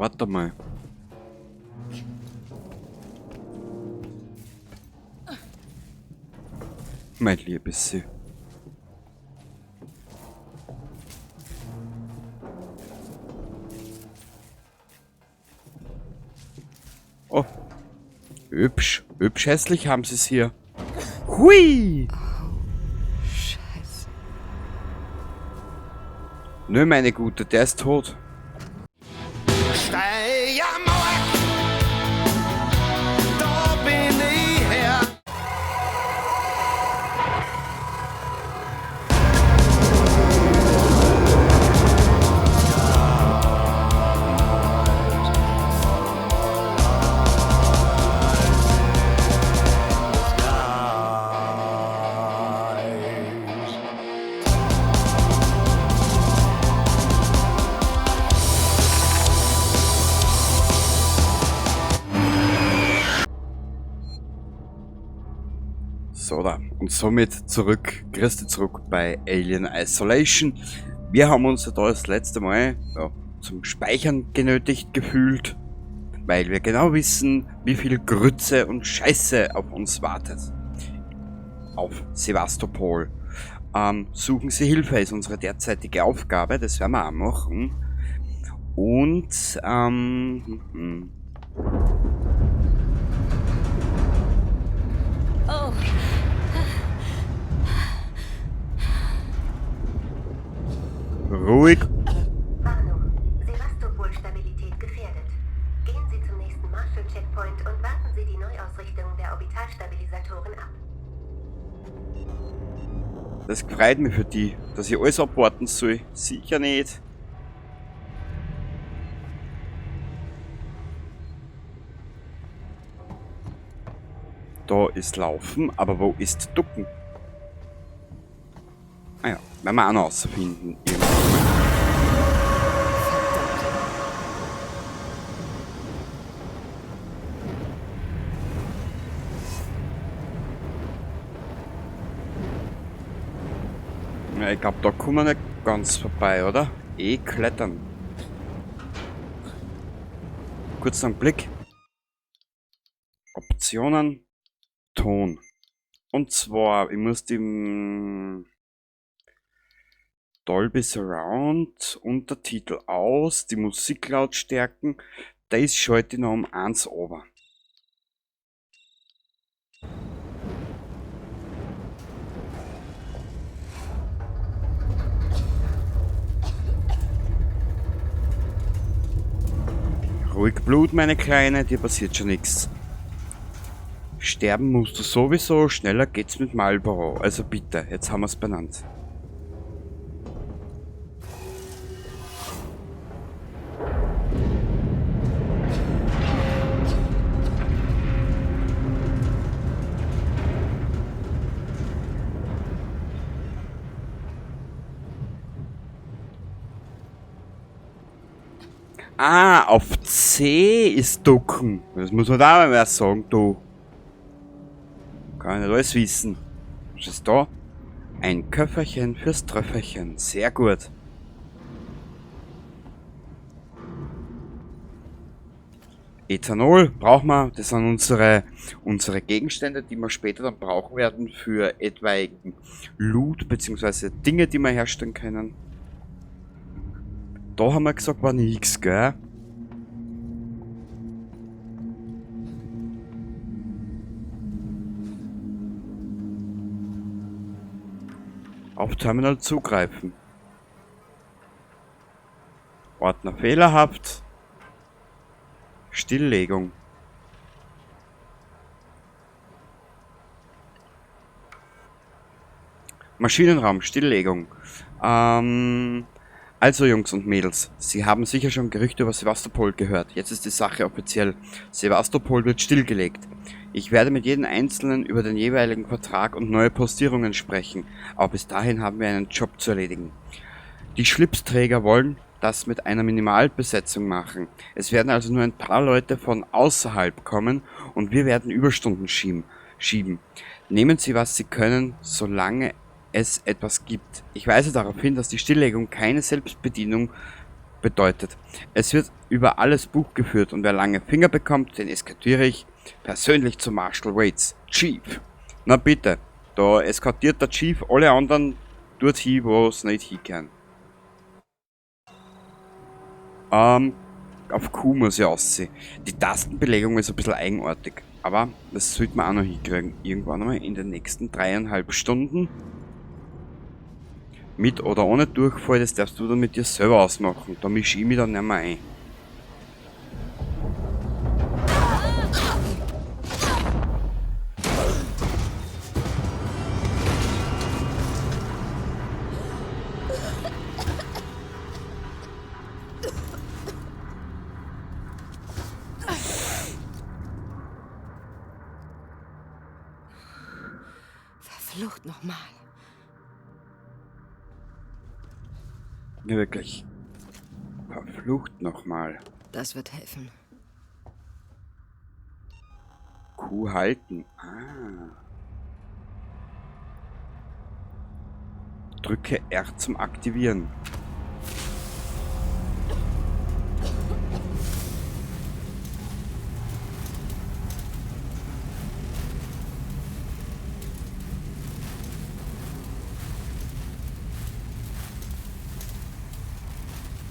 Warte mal. Mein liebes Sie. Oh. Hübsch. Hübsch hässlich haben sie es hier. Hui! Scheiße. Nö, meine Gute, der ist tot. Steiermark, da bin ich her. So da. Und somit zurück, Christi zurück bei Alien Isolation. Wir haben uns ja da das letzte Mal, ja, zum Speichern genötigt gefühlt, weil wir genau wissen, wie viel Grütze und Scheiße auf uns wartet. Auf Sevastopol. Suchen Sie Hilfe ist unsere derzeitige Aufgabe, das werden wir auch machen. Und Oh. Ruhig. Warnung. Sevastopol-Stabilität gefährdet. Gehen Sie zum nächsten Marshall-Checkpoint und warten Sie die Neuausrichtung der Orbitalstabilisatoren ab. Das freut mich für die, dass ich alles abwarten soll. Sicher nicht. Da ist Laufen, aber wo ist Ducken? Ah ja, werden wir auch noch rausfinden. Irgendwann. Ja, ich glaub, da kommen wir nicht ganz vorbei, oder? Eh klettern. Kurz einen Blick. Optionen. Ton. Und zwar, ich muss dem Dolby Surround, Untertitel aus, die Musiklautstärken, das schalte ich noch um 1 runter. Ruhig Blut, meine Kleine, dir passiert schon nix. Sterben musst du sowieso, schneller geht's mit Marlboro. Also bitte, jetzt haben wir's benannt. Ah, auf C ist ducken. Das muss man da mal sagen, du. Kann ich nicht alles wissen. Was ist da? Ein Köfferchen fürs Tröfferchen. Sehr gut. Ethanol brauchen wir. Das sind unsere Gegenstände, die wir später dann brauchen werden für etwaigen Loot beziehungsweise Dinge, die wir herstellen können. Da haben wir gesagt, war nix, gell? Auf Terminal zugreifen. Ordner fehlerhaft. Stilllegung. Maschinenraum, Stilllegung. Also Jungs und Mädels, Sie haben sicher schon Gerüchte über Sevastopol gehört. Jetzt ist die Sache offiziell. Sevastopol wird stillgelegt. Ich werde mit jedem Einzelnen über den jeweiligen Vertrag und neue Postierungen sprechen. Aber bis dahin haben wir einen Job zu erledigen. Die Schlipsträger wollen das mit einer Minimalbesetzung machen. Es werden also nur ein paar Leute von außerhalb kommen und wir werden Überstunden schieben. Nehmen Sie, was Sie können, solange es etwas gibt. Ich weise darauf hin, dass die Stilllegung keine Selbstbedienung bedeutet. Es wird über alles Buch geführt und wer lange Finger bekommt, den eskortiere ich persönlich zu Marshal Waits. Chief. Na bitte, da eskortiert der Chief alle anderen dorthin, wo es nicht hinkehren. Auf Q muss ich aussehen. Die Tastenbelegung ist ein bisschen eigenartig, aber das sollte man auch noch hinkriegen. Irgendwann einmal in den nächsten 3,5 Stunden. Mit oder ohne Durchfall, das darfst du dann mit dir selber ausmachen. Da mische ich mich dann nicht mehr ein. Verflucht nochmal. Ja, wirklich. Verflucht nochmal. Das wird helfen. Q halten. Ah. Drücke R zum Aktivieren.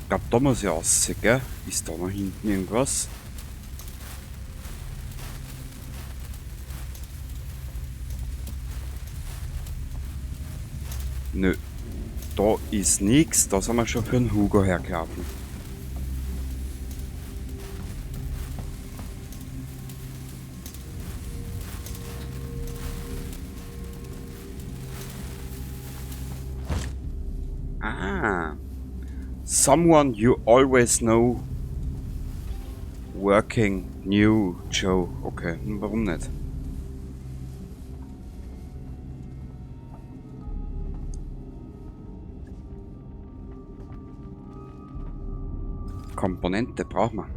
Ich glaub, da muss ich raus, gell? Ist da noch hinten irgendwas? Nö. Da ist nix. Da sind wir schon für den Hugo hergelaufen. Ah. Someone you always know working new Joe. Okay, warum nicht? Komponente braucht man.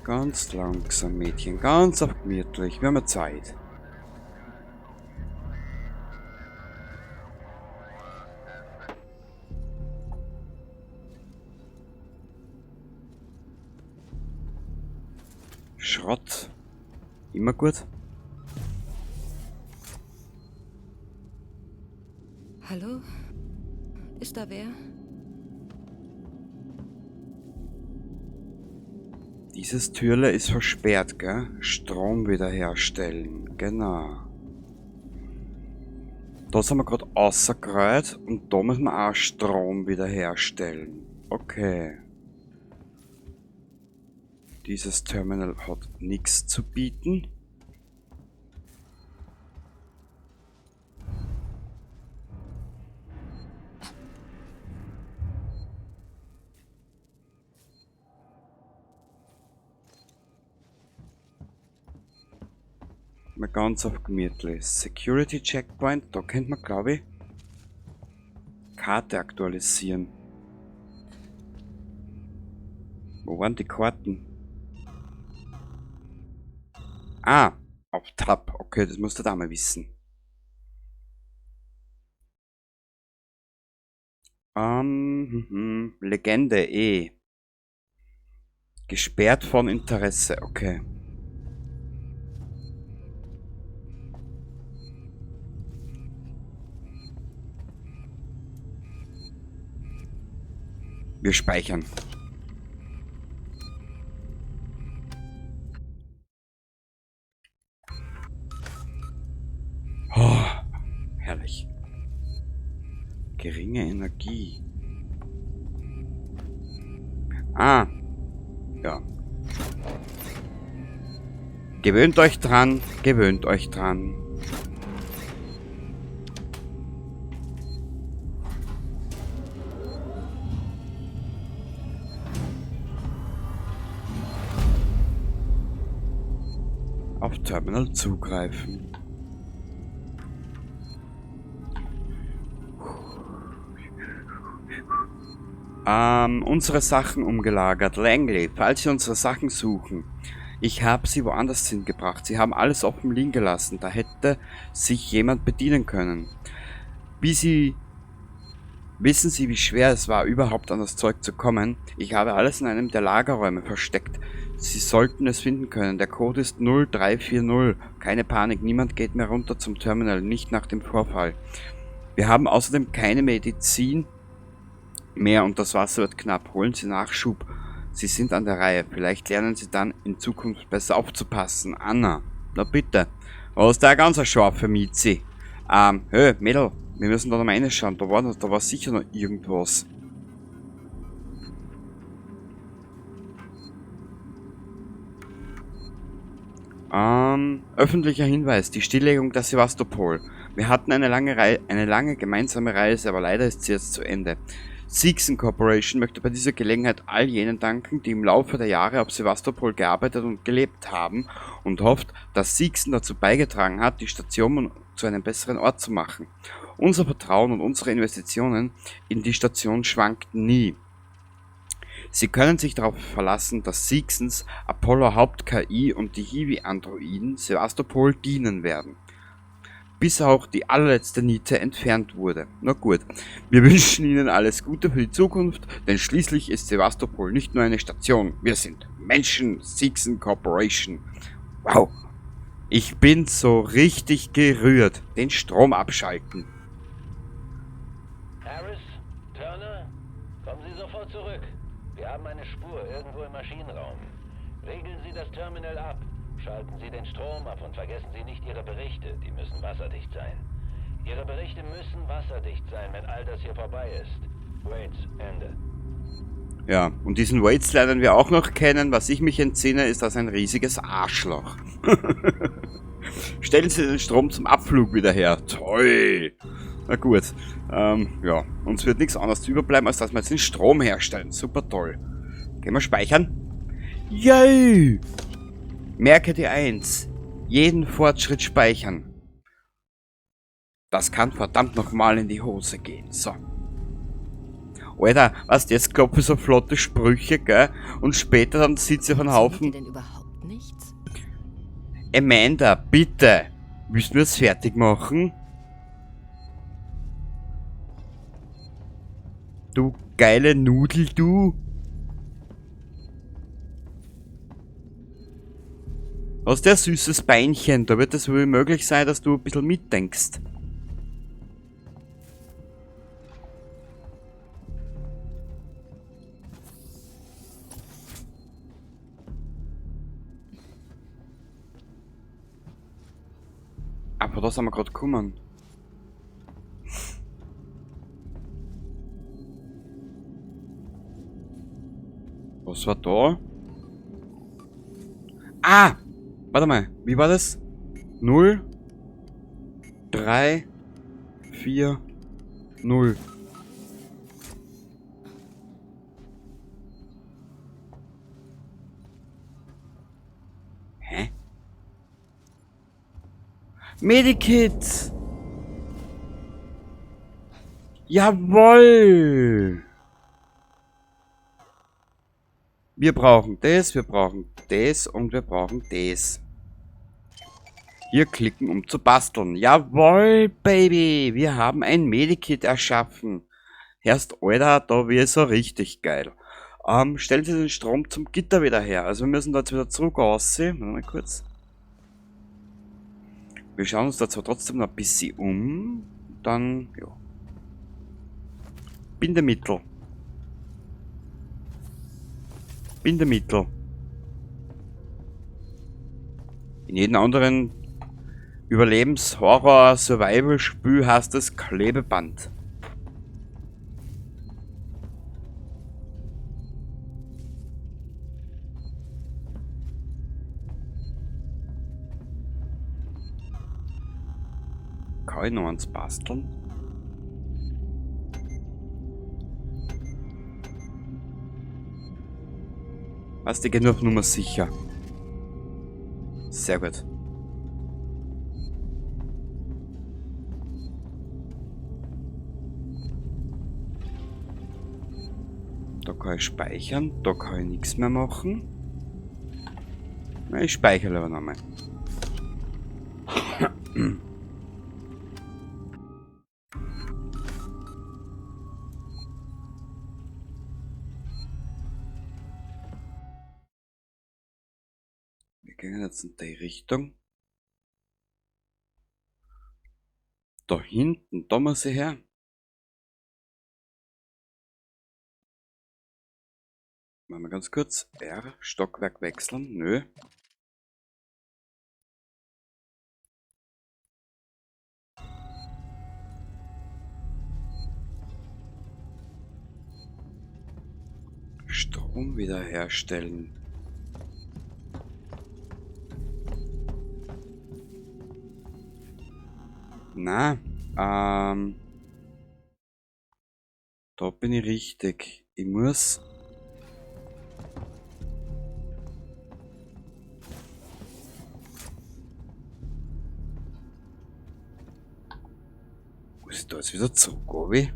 Ganz langsam, Mädchen, ganz auf gemütlich. Wir haben ja Zeit. Schrott. Immer gut. Hallo? Ist da wer? Dieses Türle ist versperrt, gell? Strom wiederherstellen, genau. Da sind wir grad rausgerollt und da müssen wir auch Strom wiederherstellen. Okay. Dieses Terminal hat nix zu bieten. Mal ganz auf gemütlich. Security Checkpoint, da könnte man, glaub ich, Karte aktualisieren. Wo waren die Karten? Ah, auf Tab. Okay, das musst du da mal wissen. Legende E. Gesperrt von Interesse, okay. Wir speichern. Oh, herrlich. Geringe Energie. Ah. Ja. Gewöhnt euch dran. Gewöhnt euch dran. Auf Terminal zugreifen. Unsere Sachen umgelagert. Langley, falls Sie unsere Sachen suchen. Ich habe sie woanders hingebracht. Sie haben alles offen liegen gelassen. Da hätte sich jemand bedienen können. Wissen Sie, wie schwer es war, überhaupt an das Zeug zu kommen? Ich habe alles in einem der Lagerräume versteckt. Sie sollten es finden können. Der Code ist 0340. Keine Panik, niemand geht mehr runter zum Terminal, nicht nach dem Vorfall. Wir haben außerdem keine Medizin mehr und das Wasser wird knapp. Holen Sie Nachschub. Sie sind an der Reihe. Vielleicht lernen Sie dann in Zukunft besser aufzupassen. Anna, na bitte. Was ist der ganz scharfe Mizi? Hö, Mädel, wir müssen da noch mal reinschauen. Da war sicher noch irgendwas. Öffentlicher Hinweis, die Stilllegung der Sevastopol. Wir hatten eine lange gemeinsame Reise, aber leider ist sie jetzt zu Ende. Seegson Corporation möchte bei dieser Gelegenheit all jenen danken, die im Laufe der Jahre auf Sevastopol gearbeitet und gelebt haben und hofft, dass Seegson dazu beigetragen hat, die Station zu einem besseren Ort zu machen. Unser Vertrauen und unsere Investitionen in die Station schwankten nie. Sie können sich darauf verlassen, dass Seegsons Apollo Haupt-K I und die Hiwi-Androiden Sevastopol dienen werden. Bis auch die allerletzte Niete entfernt wurde. Na gut, wir wünschen Ihnen alles Gute für die Zukunft, denn schließlich ist Sevastopol nicht nur eine Station. Wir sind Menschen, Seegson Corporation. Wow, ich bin so richtig gerührt. Den Strom abschalten. Harris, Turner, kommen Sie sofort zurück. Wir haben eine Spur irgendwo im Maschinenraum. Regeln Sie das Terminal ab. Schalten Sie den Strom ab und vergessen Sie nicht Ihre Berichte. Die müssen wasserdicht sein. Ihre Berichte müssen wasserdicht sein, wenn all das hier vorbei ist. Waits, Ende. Ja, und diesen Waits lernen wir auch noch kennen. Was ich mich entsinne, ist das ein riesiges Arschloch. Stellen Sie den Strom zum Abflug wieder her. Toll! Na gut. Ja, uns wird nichts anderes überbleiben, als dass wir jetzt den Strom herstellen. Super toll. Gehen wir speichern? Yay! Merke dir eins. Jeden Fortschritt speichern. Das kann verdammt nochmal in die Hose gehen. So. Alter, was, jetzt klopfe ich so flotte Sprüche, gell? Und später dann sitze ich auf einem Haufen. Denn überhaupt nichts? Amanda, bitte. Müssen wir es fertig machen? Du geile Nudel, du. Was der süßes Beinchen, da wird es wohl möglich sein, dass du ein bisschen mitdenkst. Aber da sind wir grad gekommen. Was war da? Ah! Warte mal, wie war das? 0, 3, 4, 0. Hä? Medikit! Jawoll! Wir brauchen das, wir brauchen das und wir brauchen das. Hier klicken, um zu basteln. Jawohl, Baby! Wir haben ein Medikit erschaffen. Erst, Alter, da wird so richtig geil. Stellen Sie den Strom zum Gitter wieder her. Also wir müssen da jetzt wieder zurück aussehen. Warte mal kurz. Wir schauen uns da zwar trotzdem noch ein bisschen um. Dann, ja. Bindemittel. Bindemittel. In jedem anderen Überlebens-Horror-Survival-Spiel heißt es Klebeband. Kann ich noch eins basteln? Was, die gehen nur auf Nummer sicher. Sehr gut. Da kann ich speichern, da kann ich nichts mehr machen. Na, ich speichere lieber nochmal. Wir gehen jetzt in die Richtung. Da hinten, da muss ich her. Machen wir ganz kurz. R, Stockwerk wechseln. Nö. Strom wiederherstellen. Na, da bin ich richtig. Ich muss ich da jetzt wieder zurück, Obi?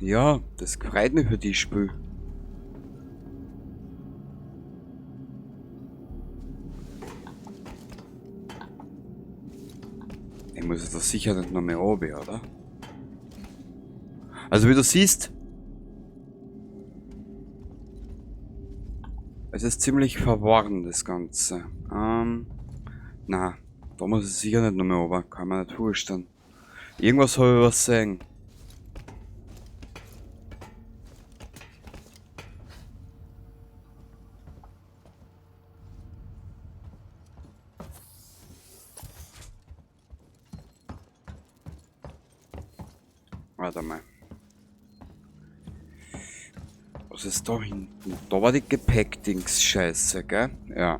Ja, das freut mich für die Spiel. Ich muss das sicher nicht noch mehr runter, oder? Also wie du siehst, es ist ziemlich verworren, das Ganze. Na, da muss ich sicher nicht noch mehr runter, kann man nicht vorstellen. Irgendwas habe ich übersehen. Warte mal. Was ist da hinten? Da war die Gepäckdings-Scheiße, gell? Ja.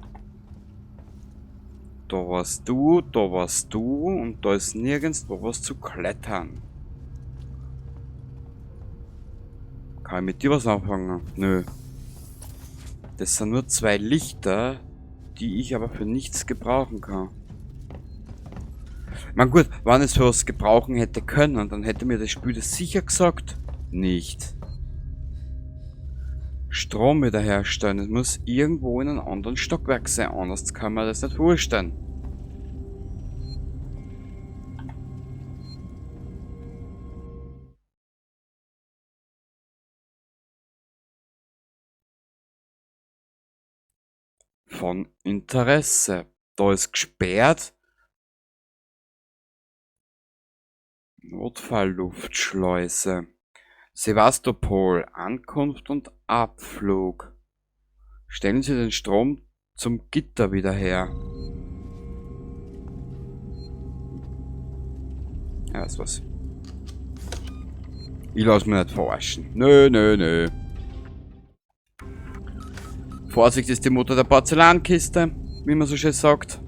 Da warst du, da warst du und da ist nirgendwo was zu klettern. Kann ich mit dir was anfangen? Nö. Das sind nur 2 Lichter, die ich aber für nichts gebrauchen kann. Ich mein, gut, wenn ich es für was gebrauchen hätte können, dann hätte mir das Spiel das sicher gesagt. Nicht. Strom wiederherstellen. Es muss irgendwo in einem anderen Stockwerk sein, anders kann man das nicht vorstellen. Von Interesse. Da ist gesperrt. Notfallluftschleuse. Sevastopol, Ankunft und Abflug. Stellen Sie den Strom zum Gitter wieder her. Ja, weißt du was? Ich lass mich nicht verarschen. Nö, nö, nö. Vorsicht ist die Mutter der Porzellankiste, wie man so schön sagt.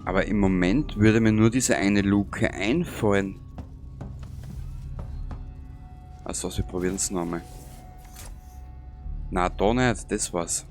Aber im Moment würde mir nur diese eine Luke einfallen. Achso, wir probieren's nochmal. Na, da nicht, das war's.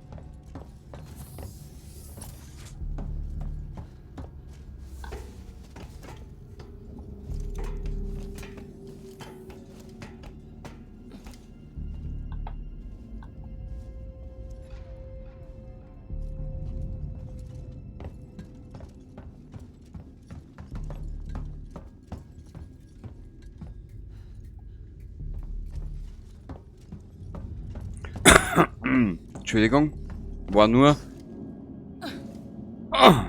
Entschuldigung, war nur... Ah.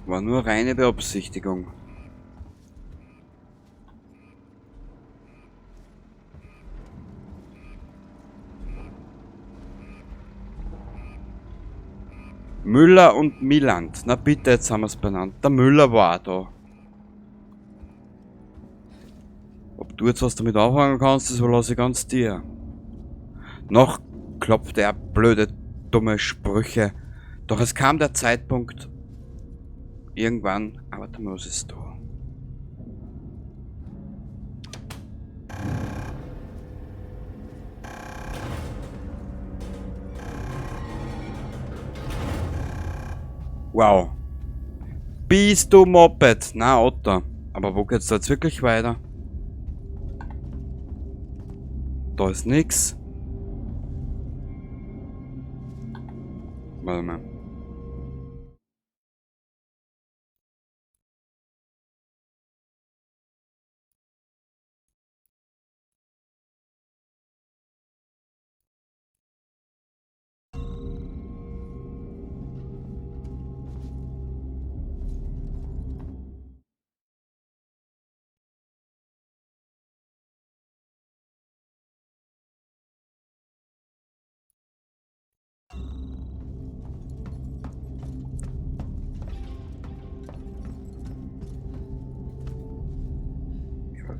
War nur reine Beabsichtigung. Müller und Miland. Na bitte, jetzt haben wir's benannt. Der Müller war da. Ob du jetzt was damit anfangen kannst, das überlasse ich ganz dir. Noch klopfte er blöde, dumme Sprüche. Doch es kam der Zeitpunkt, irgendwann, aber da muss es da. Wow. Bist du Moped? Na, Otto. Aber wo geht's da jetzt wirklich weiter? Da ist nix. Warte mal.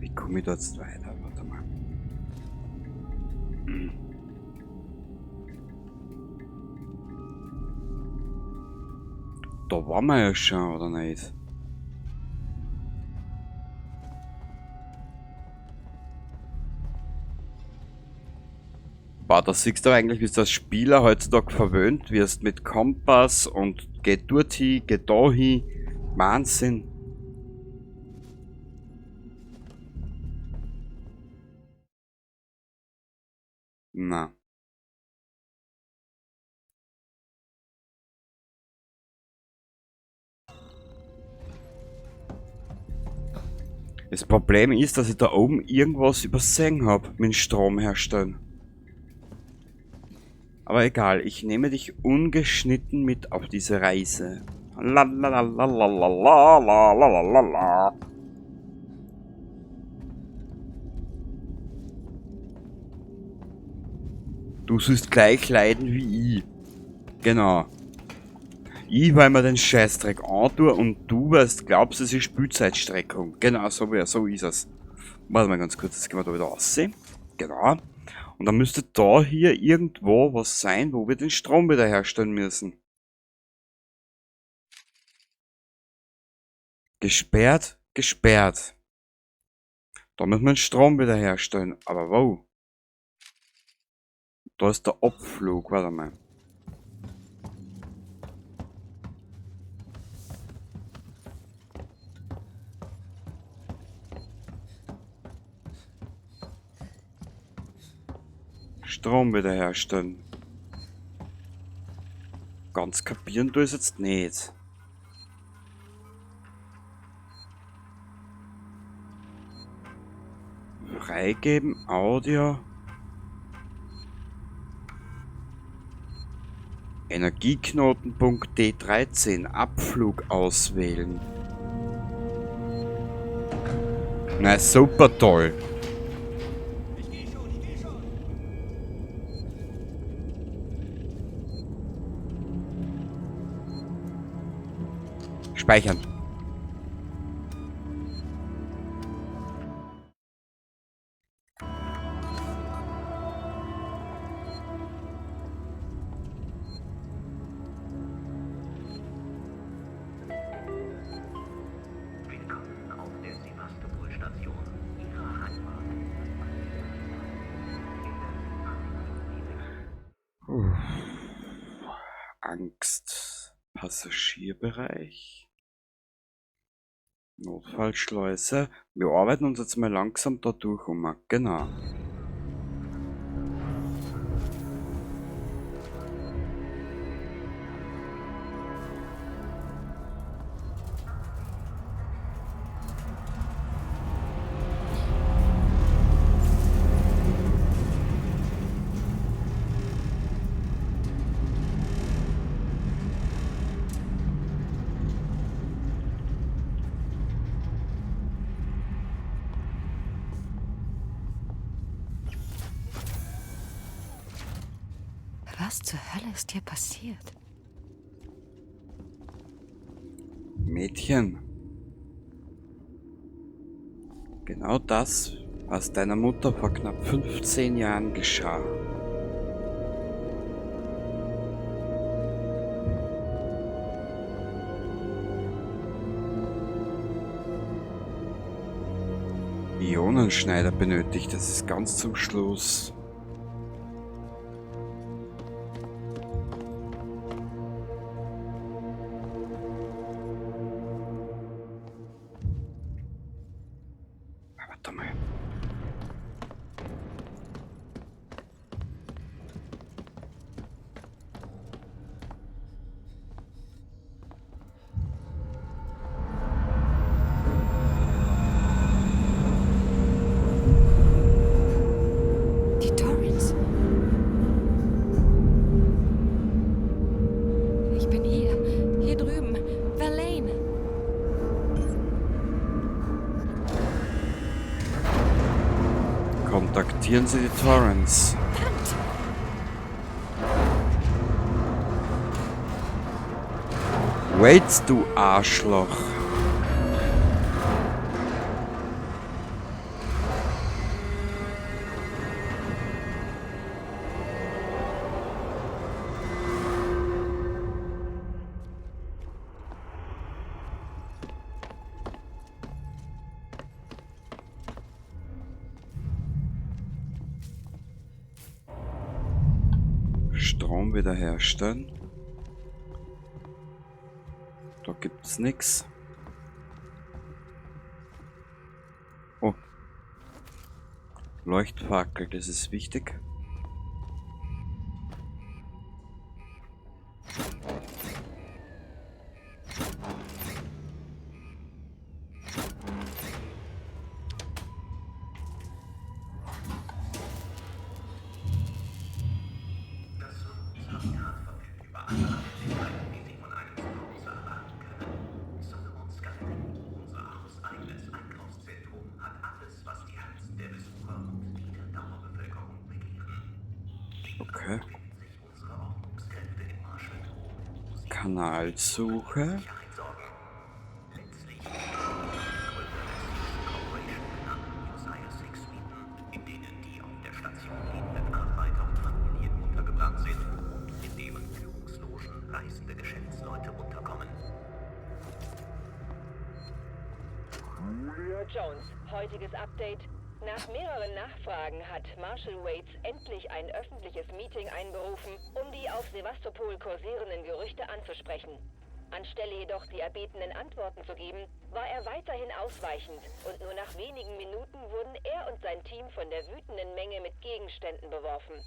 Wie komme ich da jetzt weiter? Warte mal. Da waren wir ja schon, oder nicht? Boah, da siehst du eigentlich, wie du als Spieler heutzutage verwöhnt wirst mit Kompass und geh dorthin, geh dahin. Wahnsinn. Na. Das Problem ist, dass ich da oben irgendwas übersehen hab mit dem Strom herstellen. Aber egal, ich nehme dich ungeschnitten mit auf diese Reise. La la la la la la la la la la la. Du sollst gleich leiden wie ich. Genau. Ich, weil mir den Scheißdreck antue und du weißt, glaubst, es ist Spielzeitstreckung. Genau, so ist es. Warte mal ganz kurz, jetzt gehen wir da wieder raus. Genau. Und dann müsste da hier irgendwo was sein, wo wir den Strom wiederherstellen müssen. Gesperrt, gesperrt. Da müssen wir den Strom wiederherstellen. Aber wow. Da ist der Abflug, warte mal. Strom wiederherstellen. Ganz kapieren du es jetzt nicht. Freigeben, Audio. Energieknotenpunkt D13, Abflug auswählen. Na, super toll. Speichern. Willkommen auf der Sevastopol-Station, Ihrer Heimat. Angst. Passagierbereich. Notfallschleuse. Wir arbeiten uns jetzt mal langsam da durch, um. Genau. Was zur Hölle ist hier passiert? Mädchen. Genau das, was deiner Mutter vor knapp 15 Jahren geschah. Ionenschneider benötigt, das ist ganz zum Schluss. Warte mal. Die Torrens. Ich bin hier. Hier drüben. Verlaine. Kontaktieren Sie die Torrens. Verdammt! Wait, du Arschloch. Strom wiederherstellen. Da gibt's nix. Oh. Leuchtfackel, das ist wichtig. Okay. Kanalsuche. Jones, heutiges Update. Nach mehreren Nachfragen hat Marshal Waits endlich ein öffentliches Meeting einberufen, um die auf Sevastopol kursierenden Gerüchte anzusprechen. Anstelle jedoch die erbetenen Antworten zu geben, war er weiterhin ausweichend und nur nach wenigen Minuten wurden er und sein Team von der wütenden Menge mit Gegenständen beworfen.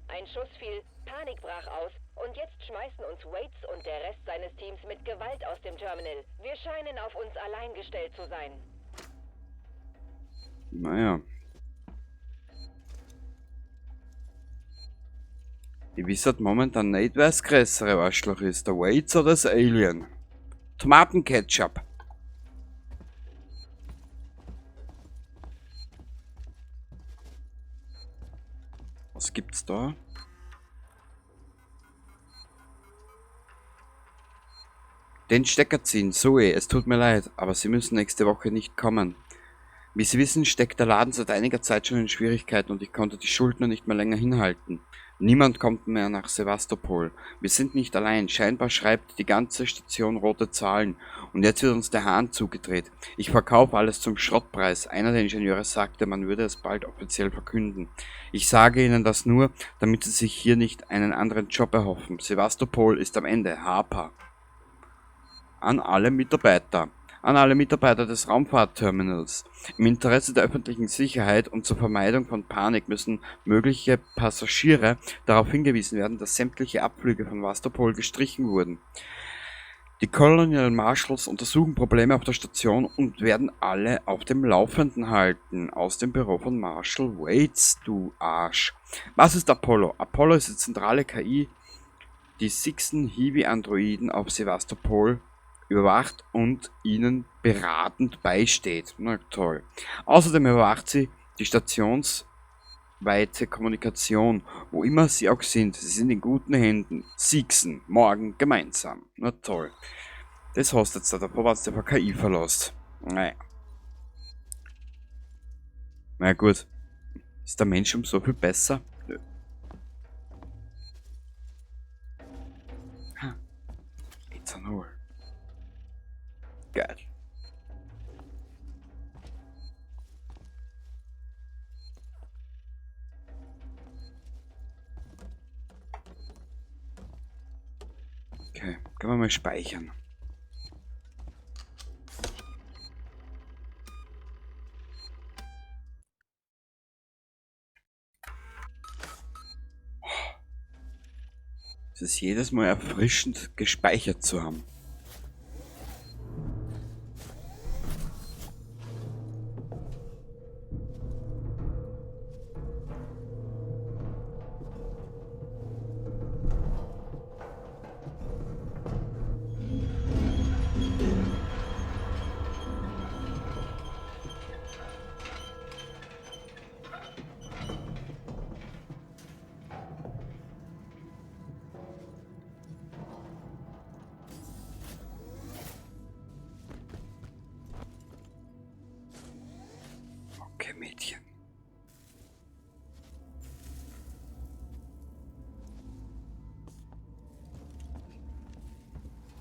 Ein Schuss fiel, Panik brach aus und jetzt schmeißen uns Waits und der Rest seines Teams mit Gewalt aus dem Terminal. Wir scheinen auf uns allein gestellt zu sein. Naja. Ich weiß halt momentan nicht, wer das größere Arschloch ist, der Waits oder das Alien. Tomatenketchup. Was gibt's da? Den Stecker ziehen, Zoe, es tut mir leid, aber Sie müssen nächste Woche nicht kommen. Wie Sie wissen, steckt der Laden seit einiger Zeit schon in Schwierigkeiten und ich konnte die Schuldner nicht mehr länger hinhalten. Niemand kommt mehr nach Sevastopol. Wir sind nicht allein. Scheinbar schreibt die ganze Station rote Zahlen. Und jetzt wird uns der Hahn zugedreht. Ich verkaufe alles zum Schrottpreis. Einer der Ingenieure sagte, man würde es bald offiziell verkünden. Ich sage Ihnen das nur, damit Sie sich hier nicht einen anderen Job erhoffen. Sevastopol ist am Ende. Harper. An alle Mitarbeiter. An alle Mitarbeiter des Raumfahrtterminals. Im Interesse der öffentlichen Sicherheit und zur Vermeidung von Panik müssen mögliche Passagiere darauf hingewiesen werden, dass sämtliche Abflüge von Sevastopol gestrichen wurden. Die Colonial Marshals untersuchen Probleme auf der Station und werden alle auf dem Laufenden halten. Aus dem Büro von Marshal Waits, du Arsch. Was ist Apollo? Apollo ist die zentrale KI, die Sixen Hiwi-Androiden auf Sevastopol überwacht und ihnen beratend beisteht. Na toll. Außerdem überwacht sie die stationsweite weltweite Kommunikation. Wo immer sie auch sind, sie sind in guten Händen. Seegson, morgen gemeinsam. Na toll. Das hast du jetzt da, davor warst du von KI verlässt. Naja. Na gut. Ist der Mensch um so viel besser? Nö. Ha. Ethanol. Geil. Okay, können wir mal speichern. Es ist jedes Mal erfrischend, gespeichert zu haben. Okay, Mädchen.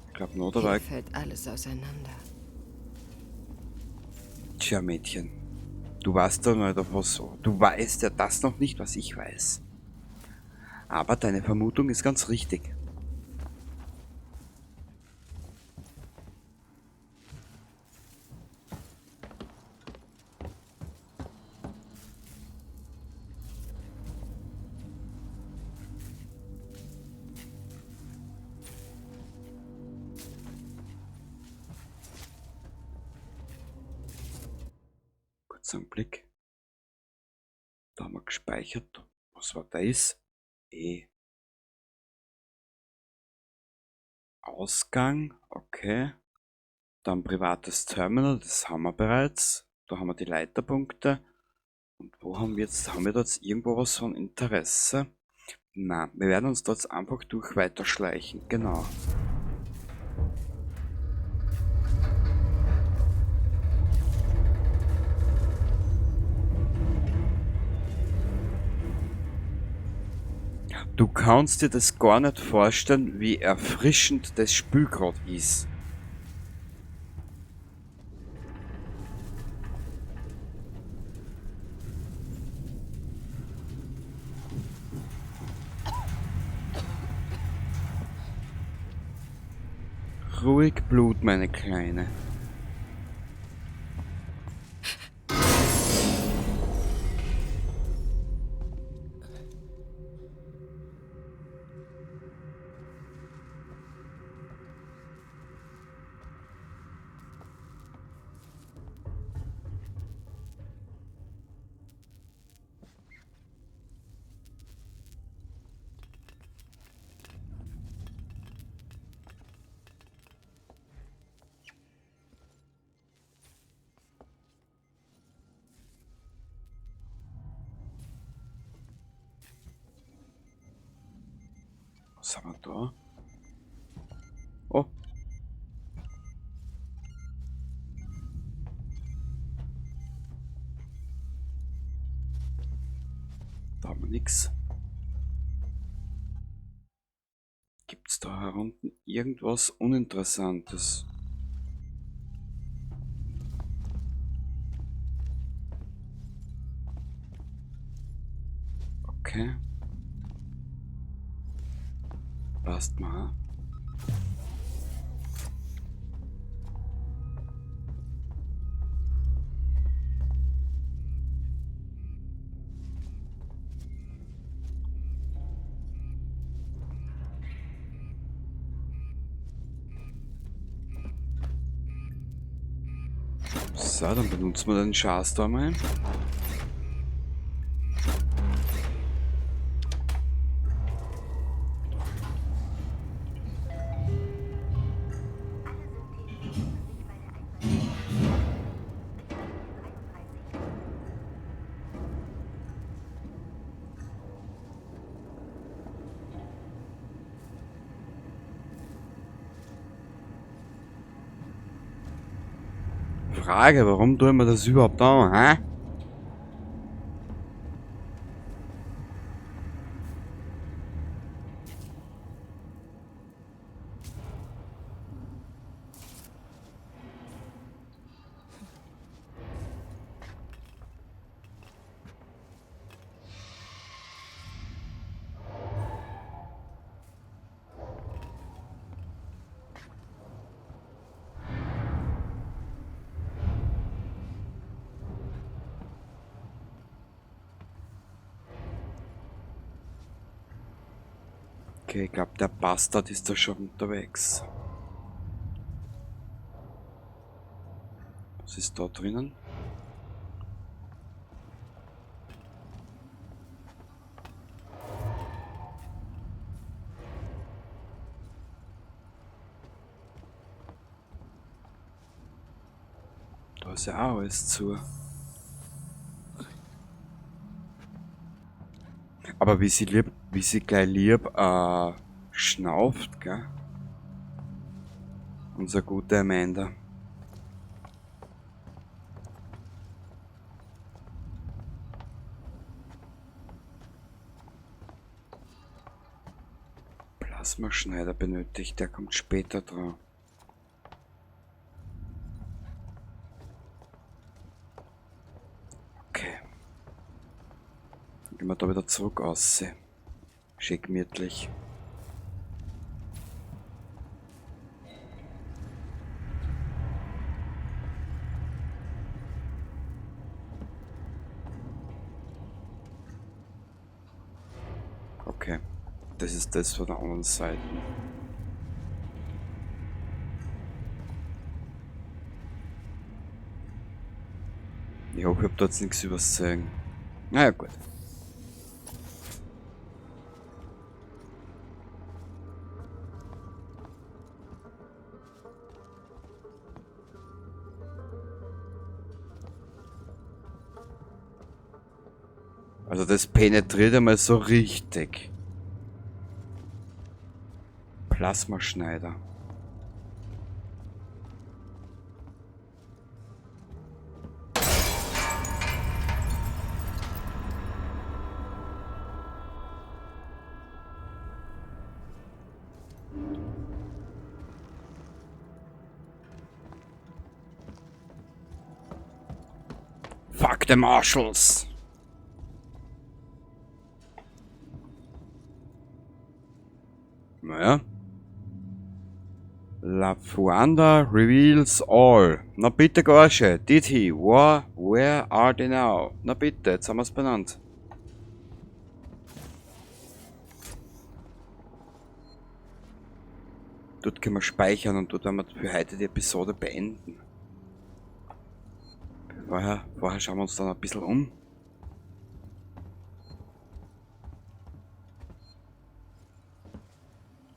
Ich glaub, nur dabei. Hier fällt alles auseinander. Tja, Mädchen. Du warst da mal davor so. Du weißt ja das noch nicht, was ich weiß. Aber deine Vermutung ist ganz richtig. Kurzer Blick. Da haben wir gespeichert. Was war das? E. Ausgang, okay. Dann privates Terminal, das haben wir bereits. Da haben wir die Leiterpunkte. Und wo haben wir jetzt, haben wir da jetzt irgendwo was von Interesse? Na, wir werden uns dort einfach durch weiterschleichen, genau. Du kannst dir das gar nicht vorstellen, wie erfrischend das Spiel grad ist. Ruhig Blut, meine Kleine. Was haben wir da? Oh. Da haben wir nix. Gibt's da herunten irgendwas Uninteressantes? Okay. Passt mal. So, dann benutzen wir den Schatz da mal. Frage, warum tun wir das überhaupt an, hä? Okay, ich glaube, der Bastard ist da schon unterwegs. Was ist da drinnen? Da ist ja auch alles zu. Aber wie sie lieb, wie sie gleich lieb schnauft, gell? Unser guter Amanda. Plasmaschneider benötigt, der kommt später dran. Okay. Dann gehen wir da wieder zurück aus. Schön gemütlich. Okay, das ist das von der anderen Seite. Ich hoffe, ich hab da jetzt nichts übersehen. Naja, gut. Also das penetriert einmal so richtig. Plasmaschneider. Fuck the Marshals! Naja. Lafuanda reveals all. Na bitte, Gorsche. Did he? Where are they now? Na bitte, jetzt haben wir's benannt. Dort können wir speichern und dort werden wir für heute die Episode beenden. Vorher schauen wir uns dann ein bisschen um.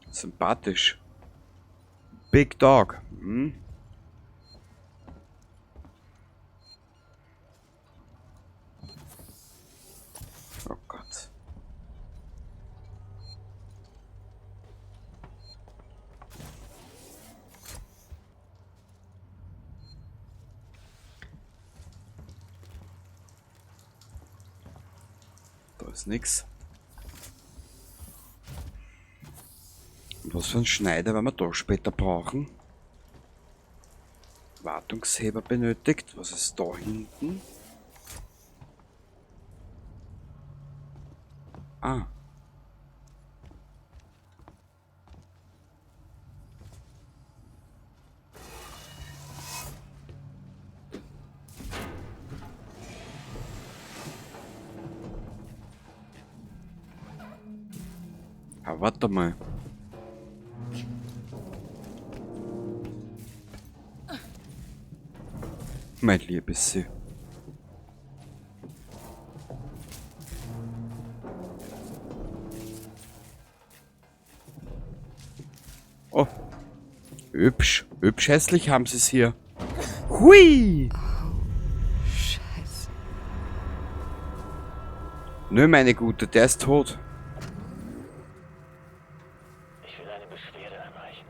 Sympathisch. Big Dog. Hm? Oh Gott. Da ist nix. Und was für einen Schneider werden wir da später brauchen? Wartungsheber benötigt. Was ist da hinten? Ah. Ah, warte mal. Mein liebes Sie. Oh. Hübsch. Hübsch hässlich haben sie's hier. Hui! Oh, Scheiße. Nö, meine Gute, der ist tot. Ich will eine Beschwerde einreichen.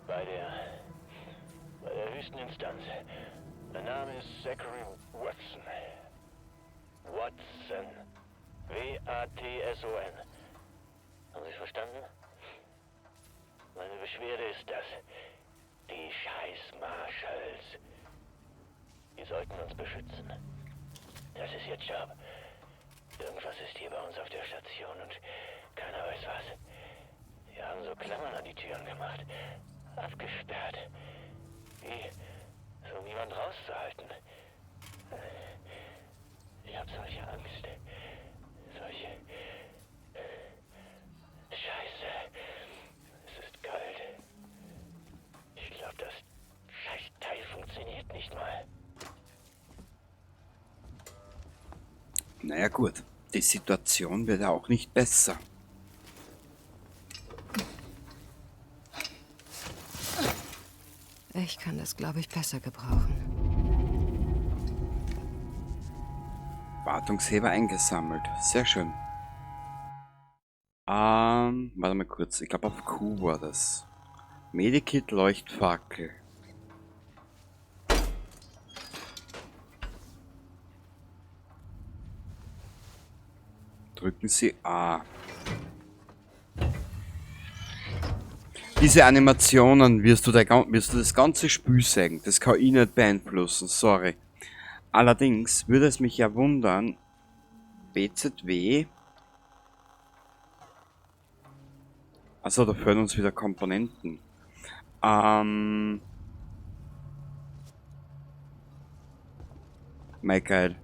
Bei der höchsten Instanz. Mein Name ist Zachary Watson. Watson. W-A-T-S-O-N. Haben Sie es verstanden? Meine Beschwerde ist das. Die scheiß Marshals. Die sollten uns beschützen. Das ist ihr Job. Irgendwas ist hier bei uns auf der Station und keiner weiß was. Sie haben so Klammern an die Türen gemacht. Abgesperrt. Wie, so niemand rauszuhalten. Ich habe solche Angst. Solche... Scheiße. Es ist kalt. Ich glaube, das Scheißteil funktioniert nicht mal. Naja gut, die Situation wird ja auch nicht besser. Ich kann das, glaube ich, besser gebrauchen. Wartungsheber eingesammelt. Sehr schön. Warte mal kurz. Ich glaube, auf Q war das. Medikit, Leuchtfackel. Drücken Sie A. Diese Animationen wirst du das ganze Spiel sehen. Das kann ich nicht beeinflussen, sorry. Allerdings würde es mich ja wundern, BZW. Achso, da fehlen uns wieder Komponenten. Mein geil.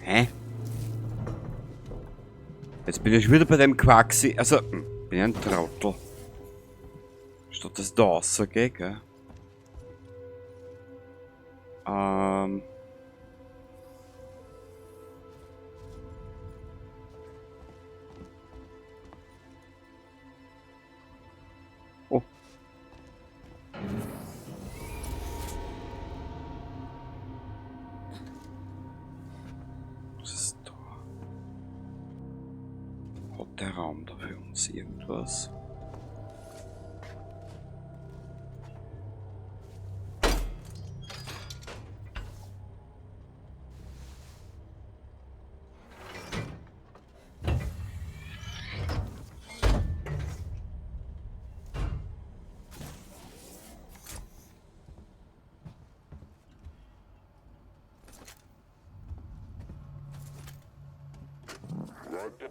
Hä? Jetzt bin ich schon wieder bei dem Quaxi. Also, bin ich ein Trottel. Statt dass da rausgehe, gell? Oh. Was ist da? Hat der Raum da für uns irgendwas?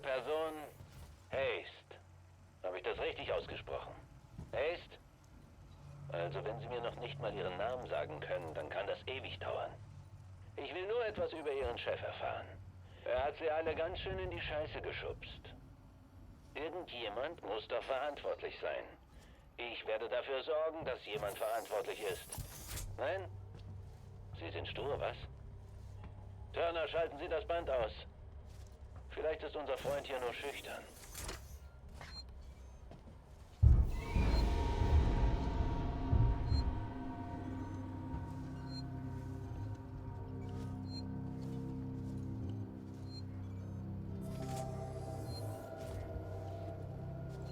Person Haste. Habe ich das richtig ausgesprochen? Haste? Also, wenn Sie mir noch nicht mal Ihren Namen sagen können, dann kann das ewig dauern. Ich will nur etwas über Ihren Chef erfahren. Er hat Sie alle ganz schön in die Scheiße geschubst. Irgendjemand muss doch verantwortlich sein. Ich werde dafür sorgen, dass jemand verantwortlich ist. Nein? Sie sind stur, was? Turner, schalten Sie das Band aus. Vielleicht ist unser Freund hier nur schüchtern.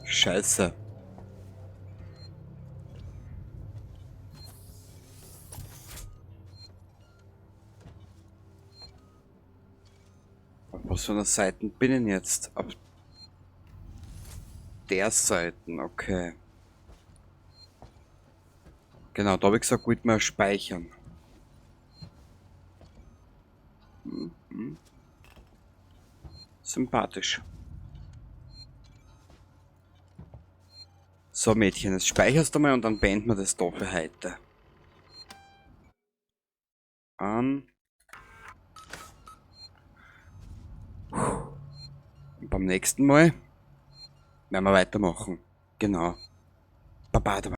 Scheiße. Auf was für einer Seite bin ich denn jetzt? Auf der Seite, okay. Genau, da hab ich gesagt, wollte man speichern. Sympathisch. So, Mädchen, jetzt speicherst du mal und dann beenden wir das da für heute. Und beim nächsten Mal werden wir weitermachen. Genau. Baba, dabei.